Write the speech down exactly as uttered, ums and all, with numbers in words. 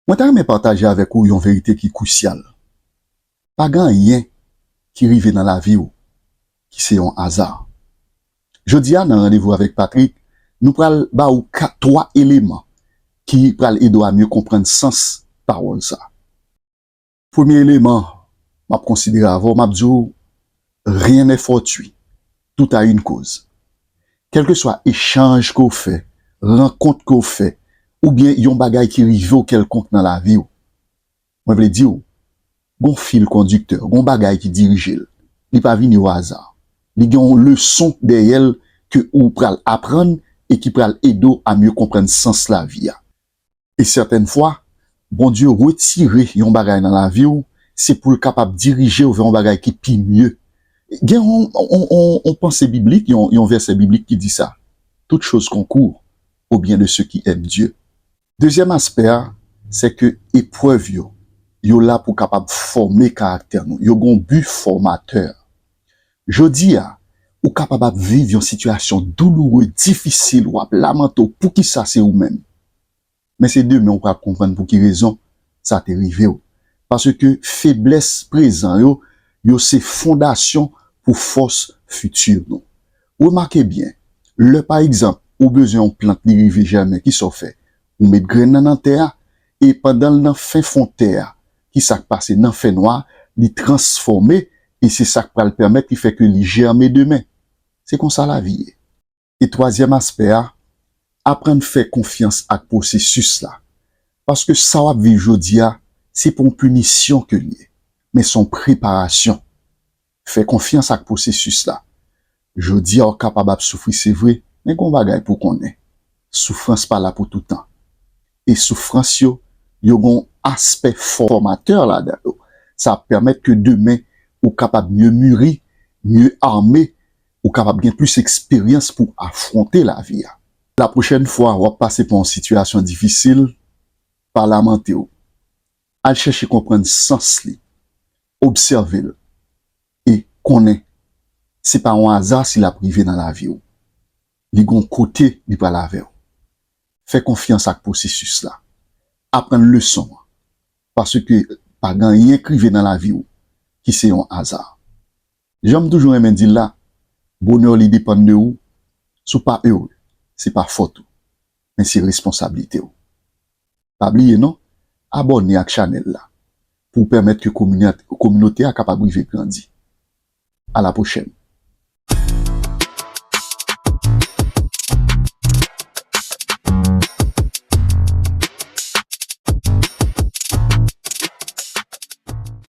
Mwen ta renmen pataje avèk ou yon verite ki krisyal. Pa gen anyen ki rive nan lavi w ki se yon aza. Jodi a, nan Randevou avèk Patrick, nou pral ba ou ka, twa eleman ki pral ede w a mye konprann sans pawòl sa. Premye eleman m ap konsidere avè w, m ap di w, rien n'est fortuit, tout a une cause. Kèlkeswa echanj ke w fè, rankont ke w fè, oubyen yon bagay ki rive w kèlkonk nan lavi w, mwen vle di w, gon fil kondiktè, gon bagay ki dirije l. Li pa vini o aza. Li gen yon leson dèyè l ke ou pral aprann e ki pral ede w a mye konprann sans lavi a. E sètèn fwa, Bondye retire yon bagay nan lavi w, se pou l kapab dirije w vè yon bagay ki pi mye. Gen yon, yon, yon, yon panse biblik, yon, yon vèsè biblik ki di sa, toute chose concourt au bien de ceux qui aiment Dieu. Dezyèm aspè a, se ke eprèv yo, yo la pou kapab fòme karaktè nou. Yo gon bi fòmatè. Jodi a, ou kapab ap viv yon sitiyasyon douloure, difisil, w ap lamante w, poukisa se ou menm? Men se demen ou pral konprann pou ki rezon sa te rive w. Paske feblès prezan yo, yo se fondasyon pou fòs fiti nou. Remake byen, lè pa egzanp, ou bezwen yon plant li rive jèmen, kisa w fè? Ou met grenn nan nan tè a, e pandan l nan fen fon tè a, kisa k pase? Nan fènwa, li transfòme, e se sa k pral pèmèt li fè ke li jèmen demen. Se konsa lavi ye. E twazyèm aspè a, aprann fè konfyans ak pwosesis la. Paske sa w ap viv jodi a, se pa yon pinisyon ke l ye, men se yon preparasyon. Fè konfyans ak pwosesis la. Jodi a, w kapab ap soufri, se vre, men gon bagay pou w konnen. Soufrans pa la pou toutan. E soufrans yo, yo gon aspè fòmatè ladan yo. Sa ap pèmèt ke demen, ou kapab mye miri, mye ame, ou kapab gen plis eksperyans pou afwonte lavi a. La pwochèn fwa w ap pase pa yon sitiyasyon difisil, pa lamante w. Al chèche konprann sans li, obsève l, e konnen se pa yon aza si l ap rive nan lavi w. Li gon kote li pral avè w. Fè konfyans ak pwosesis la. Aprann leson an. Paske pa gen anyen k rive nan lavi w ki se yon aza. Jan m toujou renmen di l la, bonè w li depann de ou. Si w pa ere, se pa fòt ou, men se responsablite w. Pa bliye non, abòne ak chanèl la pou w pèmèt ke kominote a kapab rive grandi. A la pwochèn.